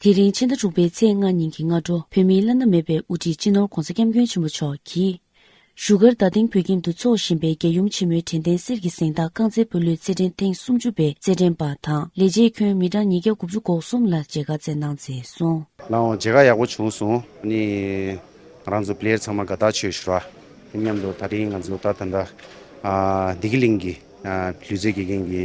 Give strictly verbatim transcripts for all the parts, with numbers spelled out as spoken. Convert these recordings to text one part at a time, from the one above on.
དེ་རིང་ཕྱི་ཟླ་དྲུག་པའི་ཚེས་ལྔ་ཉིན་གྱི་སྔ་དྲོ། བོད་མིའི་བླ་ན་མེད་པའི་དབུ་ཁྲིད་སྤྱི་ནོར་༧གོང་ས་༧སྐྱབས་མགོན་ཆེན་པོ་མཆོག་གིས། བཞུགས་སྒར་རྡ་སྟེང་བོད་ཁྱིམ་དུ་འཚོགས་བཞིན་པའི་རྒྱལ་ཡུམ་ཆེན་མོའི་དྲན་རྟེན་གསེར་གྱི་གཟེངས་རྟགས་རྐང་རྩེན་སྤོ་ལོའི་རྩེད་འགྲན་ཐེངས་སུམ་ཅུ་པའི་རྩེད་འགྲན་པ་དང་ལས་བྱེད་ཁྱོན་མི་གྲངས་ཉིས་བརྒྱ་དགུ་བཅུ་གོ་གསུམ་ལ་མཇལ་ཁ་བསྩལ་གནང་མཛད་སོང་། ལའང་མཇལ་ཁ་ཡག་པོ་བྱུང་སོང་། ཨ་ནི་ང་རང་ཚོ་པི་ལེ་ཡར་ཚང་མ་དགའ་ཐག་ཆོད་ཞུ་ར། མཉམ་དུ་དེ་རིང་ང་ཚོ་ད་ད་ལྟ་ཨ་བདེ་སྐྱིད་གླིང་གི་ཨ་ལུས་རྩལ་དགེ་རྒན་གྱི་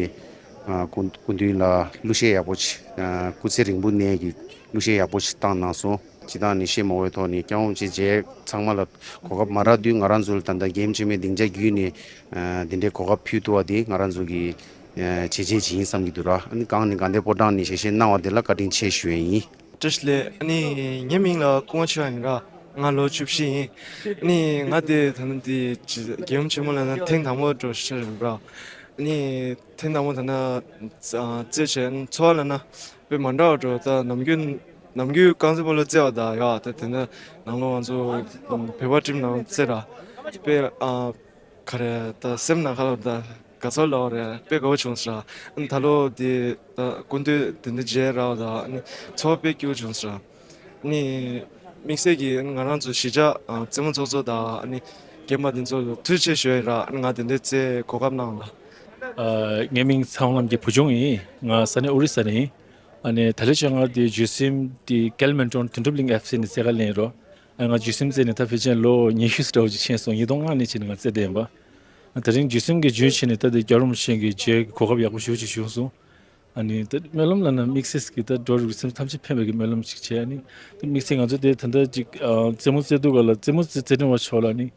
ཨ་སྐུ་སྐུ་མདུན་ལ་གླུ་གཞས་ཡག་པོ་ཅིག་ཨ་སྐུ་ཚེ་རིང་པོ་གནས་ཀྱི་གླུ་གཞས་ཡག་པོ་ཅིག་བཏང་གནང་སོང་། སྤྱིར་བཏང་ནས་བཤད་མ་དགོས་ཐོག་ནས་སྐྱབས་མགོན་ཆེན་མཇལ་ཚང་མ་ལ་གོ་སྐབས་མ་རག་དུས་ང་རང་ཚོ་ལ་ད་ལྟ་རྒྱལ་ཡུམ་ཆེན་མོའི་སྡིངས་ཆ་བརྒྱུད་ནས་ཨ་འདི་འདྲའི་གོ་སྐབས་ཕུལ་ཐུབ་པ་དེ་ང་རང་ཚོ་གི་ཨ་བྱས་རྗེས་ཅིག་ཡིན་བསམ་གྱི་འདུག་ར། ཨ་ནི་གང་ནས་དགའ་ལྡན་ཕོ་བྲང་ནས་ཞལ་བཞེས་གནང་བ་དེ་ལ་བཀའ་དྲིན་ཆེ་ཞུ་ཡས་ཡིན། བཀྲ་ཤིས་བདེ་ལེགས། ཨ་ནི་ངའི་མིང་ལ་སྐུ་ངོ་ཆོས་དབྱངས་ཡིན་ར། ང་ལོ་བཅུ་བཞི་ཡིན། ཨ་ནི་ང་དེ་ད་ནི་དེ་རྒྱལ་ཡུམ་ཆེན་མོ་ལ་ན་ཐེངས་དང་པོ་འགྲོ་ཤེས་རེད་ར། ཨ་ནི་ཐེངས་དང་པོ་ད་ན་རྩེད་བྱས་ཚོར་བ་ལ་ན་དཔེ་མ་འདྲ་བ་འགྲོ། ད་ནམ་རྒྱུན་ནམ་རྒྱུན་རྐང་རྩེད་སྤོ་ལོ་རྩེ་བ་དང་ཡ་ད་དེ་ན་ནང་ལོགས་ང་ཚོ་བོད་པ་ཊིམ་ནང་རྩེ་ར་དཔེ་ཨ། ག་རེ་ད་སེམས་ནང་ཁ་ལ་ད་དགའ་ཚོར་ལའོ་རེད། དཔེ་དགའ་བོ་བྱུང་སོང་ར། ཨ་ནི་ད་ལོ་དེ་ད་སྐུ་མདུན་དེ་འདྲ་མཇལ་ར་བ་ད་ཨ་ནི་ཚོར་བ་དཔེ་སྐྱིད་པོ་བྱུང་སོང་ར། ཨ་ནི་དམིགས་བསལ་གྱིས་ང་རང་ཚོ་གཞིས་ཆགས་རྩེད་མོ་ཚོགས་གཙོ་དང་ཨ་ནི་རྒན་པ་དེ་ཚོ་ལ་ཐུགས་རྗེ་ཆེ་ཞུ་ཡ་ཡིན་ར། ཨ་ནི་ང་དེ་འདྲ་རྩེ་གོ་སྐབས་གནང་ལ། ཨ། ངའི་མིང་ཚེ་དབང་རྣམ་རྒྱལ་བུ་ཆུང་ཡིན། ང་ས་གནས་ཨོ་རི་ས་ནས་ཡིན། ཨ་ནི་ད་ལོ་ཆ་ང་དེ་ཇུས་སིམ་དེ་ཀལ་མན་ཀྲོན་དོན་གྲུབ་གླིང་ཨེཕ་སི་ནས་རྩེད་གར་ལེན་རོ། ཨ་ང་ཇུས་སིམ་རྩེ་ནས་ད་ཕལ་ཆེར་ལོ་ཉི་ཤུ་ཙམ་འདྲ་བོ་ཅིག་ཕྱིན་སོང་། ཉིས་སྟོང་ལྔ་ནས་བྱས་ནས་ང་རྩེ་བསྡད་ཡིན་པ། ཨ་ད་རིང་ཇུས་སིམ་གྱི་ཇུས་བྱས་ནས་ད་དེ་སྐྱབས་མགོན་ཆེན་གྱི་མཇལ་གྱི་གོ་སྐབས་ཡག་པོ་ཞེ་པོ་ཅིག་བྱུང་སོང་། ཨ་ནི་ད་སྨོན་ལམ་ལབ་ན་དམིགས་བསལ་གྱི་ད་འགྲོ་རུ་སེམས་ཐམས་ཅད་ཕན་པའི་གི་སྨོན་ལམ་ཅིག་བྱས། ཨ་ནི་ད་དམིགས་བསལ་ང་ཚོ་དེ་ད་ལྟ་ཅིག་ཨ་རྩེད་མོ་རྩེ་དུས་ག་ལ་རྩེད་མོ་རྩེ་རྩེད་འགྲན་པ་ཕྱོགས་ལ་ནི་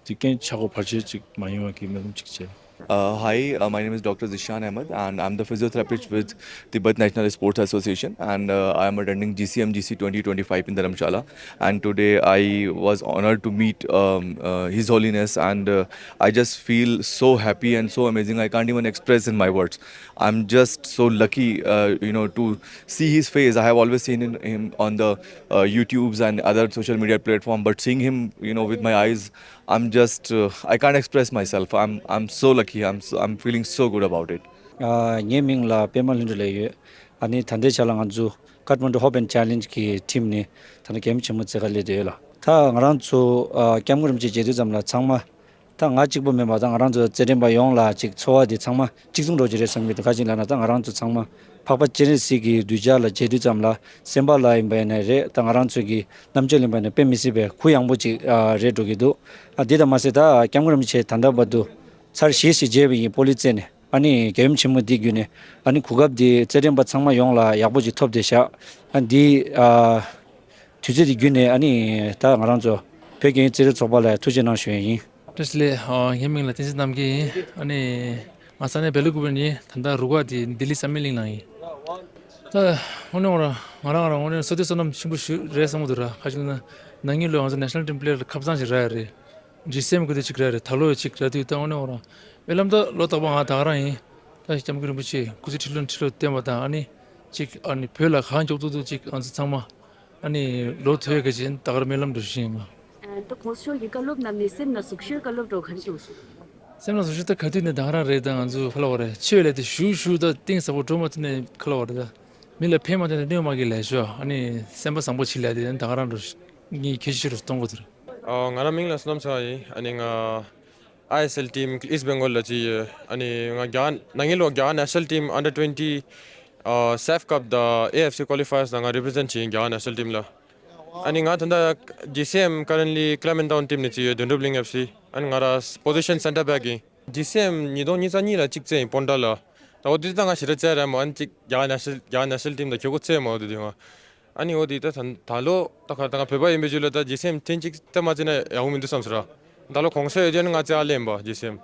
ཅིག་རྐྱེན་ཆག་སྒོ་བར་ཆད་ཅིག་མ་ཡོང་བ་གི་སྨོན་ལམ་ཅིག་བྱས། Uh, hi, uh, my name is Doctor Zishan Ahmed, and I'm the physiotherapist with Tibet National Sports Association, and uh, I am attending G C M G C twenty twenty-five in Dharamshala. And today I was honored to meet um, uh, His Holiness, and uh, I just feel so happy and so amazing. I can't even express in my words. I'm just so lucky, uh, you know, to see his face. I have always seen in, him on the uh, YouTubes and other social media platform, but seeing him, you know, with my eyes, I'm just, uh, I can't express myself. I'm, I'm so lucky. I'm, so, I'm feeling so good about it. ཨ། ངའི་མིང་ལ་པད་མ་ལྷུན་གྲུབ་ལབ་ཡོད། ཨ་ནི་ད་ལྟའི་ཆ་ལ་ང་ཚོ་ཀ་ཐ་མན་ཌུ་ཧོབ་ཨེན་ཌི་ཆེ་ལེན་ཇི་གི་ཊིམ་ནས་ད་ལྟ་རྒྱལ་ཡུམ་ཆེན་མོ་རྩེ་གར་སླེབས་བསྡད་ཡོད་ལ། ད་ང་རང་ཚོ་ཨ་སྐྱབས་མགོན་རིན་པོ་ཆེ་མཇལ་དུས་ཙམ་ལ་ཚང་མ། ད་ང་གཅིག་པུ་མིན་པ་ད་ང་རང་ཚོ་རྩེད་འགྲན་པ་ཡོངས་ལ་ཅིག་ཚོར་བ་དེ་ཚང་མ་གཅིག་མཚུངས་འགྲོ་གི་རེད་བསམ་གྱི་འདུག་ག་ཅི་ལབ་ན་ད་ང་རང་ཚོ་ཚང་མ་འཕགས་པ་སྤྱན་རས་གཟིགས་ཀྱི་གདུལ་བྱ་ལ་མཇལ་དུས་ཙམ་ལ་སེམས་པ་ལ་ཡིན་པ་ཡིན་ནའི་རེད། ད་ང་རང་ཚོ་གི་རྣམ་དཔྱོད་ལ་ཡིན་པ་ཡིན་ནའི་དཔེ་མི་སྲིད་པའི་གུ་ཡངས་པོ་ཅིག་ཨ་རེད་འགྲོ་གི་འདུག་ཨ་འདི་དང་མ་ཟད་ད་སྐྱབས་མགོན་རིན་པོ་ཆེ་ད་ལྟ་བར་དུ་ཚར་བཞི་ཞིག་མཇལ་བ་ཡིན། སྤོ་ལོ་རྩེ་ནས་ཨ་ནི་རྒྱལ་ཡུམ་ཆེན་མོ་འདི་བརྒྱུད་ནས་ཨ་ནི་གོ་སྐབས་འདི་རྩེད་འགྲན་པ་ཚང་མ་ཡོངས་ལ་ཡག་པོ་ཅིག་ཐོབ་བསྡད་ཤག་ཨ་འདི་ཨ། དུས་ཚོད་འདི་བརྒྱུད་ནས་ཨ་ནི་ད་ང་རང་ཚོ་བོད་རྒྱལ་ཡོངས་རྩེད་རིགས་ཚོགས་པ་ལ་ཐུགས་རྗེ་གནང་ཞུ་ཡས་ཡིན། བཀྲ་ཤིས་བདེ་ལེགས། ཨ། ངའི་མིང་ལ་བསྟན་འཛིན་རྣམ་རྒྱལ་ཡིན། ཨ་ནི་ང་ས་གནས་སྦེལ་ཀོབ་ནས་ཡིན། ད་ལྟ་རུ་ཁག་དེ་ལྡི་ལི་བསམ་ཡས་གླིང་ནང་ཡིན། ད་དངོས་གནས་ང་རང་ང་རང་ང་རང་དངོས་གནས་བསོད་བདེ་བསོད་ནམས་ཆེན་པོ་ཞིག་རེད་བསམ་གྱི་འདུག་ར། ཁ་ཅིག་ན་ནང་ཉིན་ལོ་ང་ཚོ་ནེ་ཤ་ནལ་ཊིམ་པི་ལེ་ཡར་ཁ་བྱང་ཞིག་རག་ཡ་རེད། ཇི་སི་ཨེམ་གི་དེ་ཅིག་རག་རེད། ད་ལོ་ཡ་ཅིག་རག་དུས་ད་དངོས་གནས་ང་རང་སྨོན་ལམ་ད་ལོ་རྟག་པར་ང་ད་ག་རང་ཡིན། ད་སྐྱབས་མགོན་རིན་པོ་ཆེ་སྐུ་ཚེ་ཁྲི་ལོ་ཁྲི་ལོ་བརྟན་པ་དང་ཨ་ནི་ཅིག་ཨ་ནི་བོད་ལ་གང་མགྱོགས་ཏོག་ཏོག་ཅིག་ང་ཚོ་ཚང་མ་ཨ་ནི་ལོ་ཐོས་ག་ཅིག་ད་ག་རང་སྨོན་ལམ་འགྲོ་བཞིན་ཡིན། ཨ། ད་གོང་ས་མཆོག་གི་བཀའ་སློབ་རྣམས་ནས་སེམས་ལ་ཟུག་ཤོས་བཀའ་སློབ་འགྲོ་ག་རེ་བྱུང་སོང་། སེམས་ལ་ཟུག་ཤོས་ད་ག་དུས་ནས་ད་ག་རང་རེད། ད་ང་ཚོ་ག་ལ་བ་རེད། ཆོས་ལས་དེ་ཞུ་ཞུ་ད་གཏིང་ཟབ་པོ་འགྲོ་མ་ཐུབ་ནས་ག་ལ་བ་རེད། ད་མི་ལ་ཕན་མ་ཐོགས་ནས་གནོད་མ་གི་ལས་ཤོ་ཨ་ནི་སེམས་པ་བཟང་པོ་ཅིག་ལས་དེ་ད་ག་རང་འགྲོ་ངས་ཁྱེད་ཤི་རུ་གཏོང་དགོས་དེ་རེད། ཨ། ང་རང་མིང་ལ་བསོད་ནམས་ཚེ་དབང་ཡིན། ཨ་ནི་ང་ཨའི་ཨེས་ཨེལ་ཊིམ་East Bengal ལ་བརྩི་ཡོད། ཨ་ནི་ང་རྒྱ་ནང་ཉིན་ལོ་རྒྱ་ནེ་ཤ་ནལ་ཊིམ་ཨན་ཌར་ཊུ་ཝེན་ཊི་ཨ་སེཕ་ཀབ་དང་ཨེ་ཨེཕ་སི་ཀོ་ལི་ཕའི་ཡར་ནང་ང་རི་པི་རི་ཛེན་ཊི་བྱེད་ཡིན་རྒྱ་ནེ་ཤ་ནལ་ཊིམ་ལ། ཨ་ནི་ང་ད་ལྟ་ཇི་སི་ཨེམ་ཀ་རེན་ལི་ཀི་ལེ་མན་ཊའུན་ཊིམ་ནས་བརྩི་ཡོད། དོན་གྲུབ་གླིང་ཨེཕ་སི། ཨ་ནི་ང་རང་པོ་ཟི་ཤན་སེན་ཊར་བེག་ཡིན། ཇི་སི་ཨེམ་ཉིས་སྟོང་ཉི་ཤུ་རྩ་གཉིས་ལ་གཅིག་རྩེས་ཡིན་སྤོན་ཊ་ལ། ད་འོ་དེ་ད་ང་ཞེ་དྲག་རྩེ་ར་མོ་ཨ་ནི་གཅིག་རྒྱ་ནེ་ཤ་ནལ་རྒྱ་ནེ་ཤ་ནལ་ཊིམ་དང་ཁྱོད་ཀོ་རྩེ་མོ་དེ་དུས་ང་། ཨ་ནི་འོ་དེ་ད་ད་ད་ལོ་ད་ག་ད་ང་བོད་པ་ཡིན་པའི་རྒྱུ་ལ་ད་ཇི་སི་ཨེམ་ཐེངས་གཅིག་ད་མ་རྩེས་ན་ཡག་པོ་མི་འདུག་བསམ་སོང་ར། ད་ལོ་གོང་ས་ཡོད་དུས་ནི་ང་རྩེ་ཨ་ལེན་པ་ཇི་སི་ཨེམ།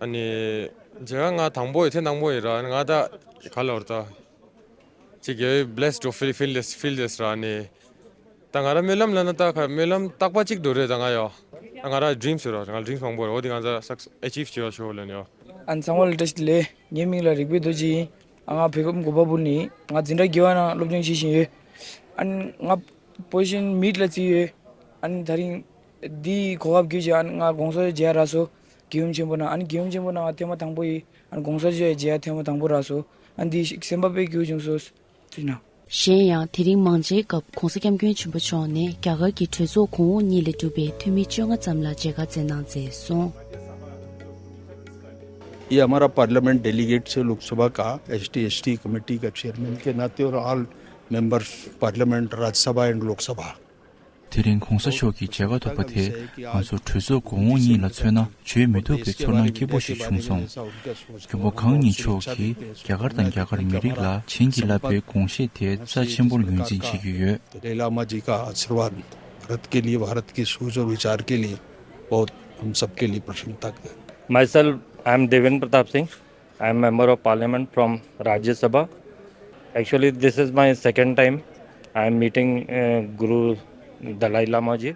ཨ་ནི་མཇལ་ཁ་ང་དང་པོ་ཡིན། ཐེངས་དང་པོ་ཡིན་ར། ཨ་ནི་ང་ད་ག་ལ་བར་ད། ཅིག་ཡོད་བི་ལེ་སི་ཌི་ཕིལ་ཕིལ་ལེ་སི་ཕིལ་ལེ་སི་ར་ནི། ད་ང་ར་སྨོན་ལམ་ལབ་ན་ད་ག་སྨོན་ལམ་རྟག་པ་གཅིག་འགྲོ་རེད་ད་ང་ཡོ། ད་ང་ར་ཌི་རིམ་སི་ཡོད་ར། ང་ཌི་རིམ་སི་མང་པོ་རེད། འོ་དེ་ང་ཚ་སག་ཨེ་ཅིབ་བྱེད་ཡོ་ཤོ་ལེ་ནི་ཡོ། ཨ་ནི་ཚང་མ་ལ་བཀྲ་ཤིས་བདེ་ལེགས། ངའི་མིང་ལ་རིག་པའི་རྡོ་རྗེ་ཡིན། ཨ་ང་བོད་ཁམས་གོ་པལ་པུར་ནས་ཡིན། ང་འཛིན་གྲྭ་བརྒྱད་པ་ནང་སློབ་སྦྱོང་བྱེད་བཞིན་ཡོད། ཨ་ནི་ང་པོ་ཟི་ཤན་མིཌ་ལ་བརྩིས་ཡོད། ཨ་ནི་ད་རིང་འདིའི་གོ་སྐབས་བརྒྱུད་བྱས་ཨ་ནི་ང་གོང་ས་མཇལ་རག་སོང་། རྒྱལ་ཡུམ་ཆེན་པོ་ནང་ཨ་ནི་རྒྱལ་ཡུམ་ཆེན་པོ་ནང་ང་ཐེངས་མ་དང་པོ་ཡིན། ཨ་ནི་གོང་ས་མཇལ་མཇལ་ཐེངས་མ་དང་པོ་རག་སོང་། ཨ་ནི་འདི་ཞིག་སེམས་པ་དཔེ་སྐྱིད་པོ་བྱུང་སོང་། ཐུགས་རྗེ་གནང་། གཞན་ཡང་དེ་རིང་མང་ཇའི་སྐབས་༧གོང་ས་༧སྐྱབས་མགོན་ཆེན་པོ་མཆོག་ནས་རྒྱ་གར་གྱི་གྲོས་ཚོགས་གོང་འོག་གཉིས་ལས་གྲུབ་པའི་འཐུས་མི་བཅོ་ལྔ་ཙམ་ལ་མཇལ་ཁ་བསྩལ་གནང་མཛད་སོང་། ये हमारा parliament delegates है लोकसभा का, ST ST committee का चेयरमैन के नाते, और all members parliament, Rajya Sabha एंड लोकसभा। དེ་རིང་གོང་ས་མཆོག་གི་མཇལ་ཁ་ཐོབ་པ་དེས་ང་ཚོ་གྲོས་ཚོགས་གོང་འོག་གཉིས་ལ་མཚོན་ན་བརྗོད་མི་ཐུབ་པའི་ཚོར་སྣང་སྐྱིད་པོ་ཞིག་བྱུང་སོང་། མགོན་པོ་གང་ཉིད་མཆོག་གིས་རྒྱ་གར་དང་རྒྱ་གར་མི་རིགས་ལ་བྱིན་གྱིས་བརླབས་པའི་དགོངས་བཞེད་དེ་རྩ་ཆེན་པོར་ངོས་འཛིན་བྱེད་ཀྱི་ཡོད། दलाई लामा जी का आशीर्वाद भारत के लिए, भारत की सोच और विचार के लिए बहुत हम सबके लिए प्रसन्नता का है। Myself, I am Deven Pratap Singh. I am Member of Parliament from Rajya Sabha. Actually, this is my second time I am meeting uh, Guru Dalai Lama ji.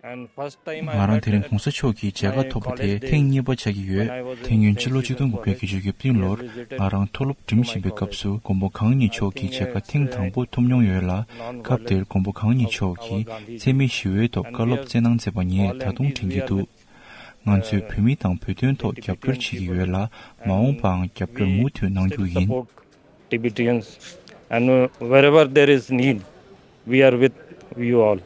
And first time I ང་རང་met དེ་རིང་at གོང་ས་མཆོག་གི་མཇལ་ཁ་my ཐོབ་པ་college དེ་days ཐེངས་when གཉིས་I པ་was ཆགས་ཀྱི་ཡོད། in ཐེངས་ཉིན་ཕྱི་ལོ་ཆིག་སྟོང་དགུ་བརྒྱ་བརྒྱད་ཅུ་གྱ་བདུན་ལོར་ང་རང་མཐོ་སློབ་འགྲིམ་བཞིན་པའི་སྐབས་སུ་མགོན་པོ་གང་ཉིད་མཆོག་གི་མཇལ་ཁ་ཐེངས་དང་པོ་ཐོབ་མྱོང་ཡོད་ལ། སྐབས་དེར་མགོན་པོ་གང་ཉིད་མཆོག་གིས་འཚེ་མེད་ཞི་བའི་ཐོག་བཀའ་སློབ་སྩལ་གནང་མཛད་པ་ངས་ད་དུང་དྲན་གྱི་འདུག་ང་ཚོས་བོད་མི་དང་བོད་དོན་ཐོག་རྒྱབ་སྐྱོར་བྱེད་ཀྱི་ཡོད་ལ། མ་འོངས་པའང་རྒྱབ་སྐྱོར་མུ་མཐུད་གནང་རྒྱུ་ཡིན། Support Tibetans and uh, wherever there is need, we are with you all.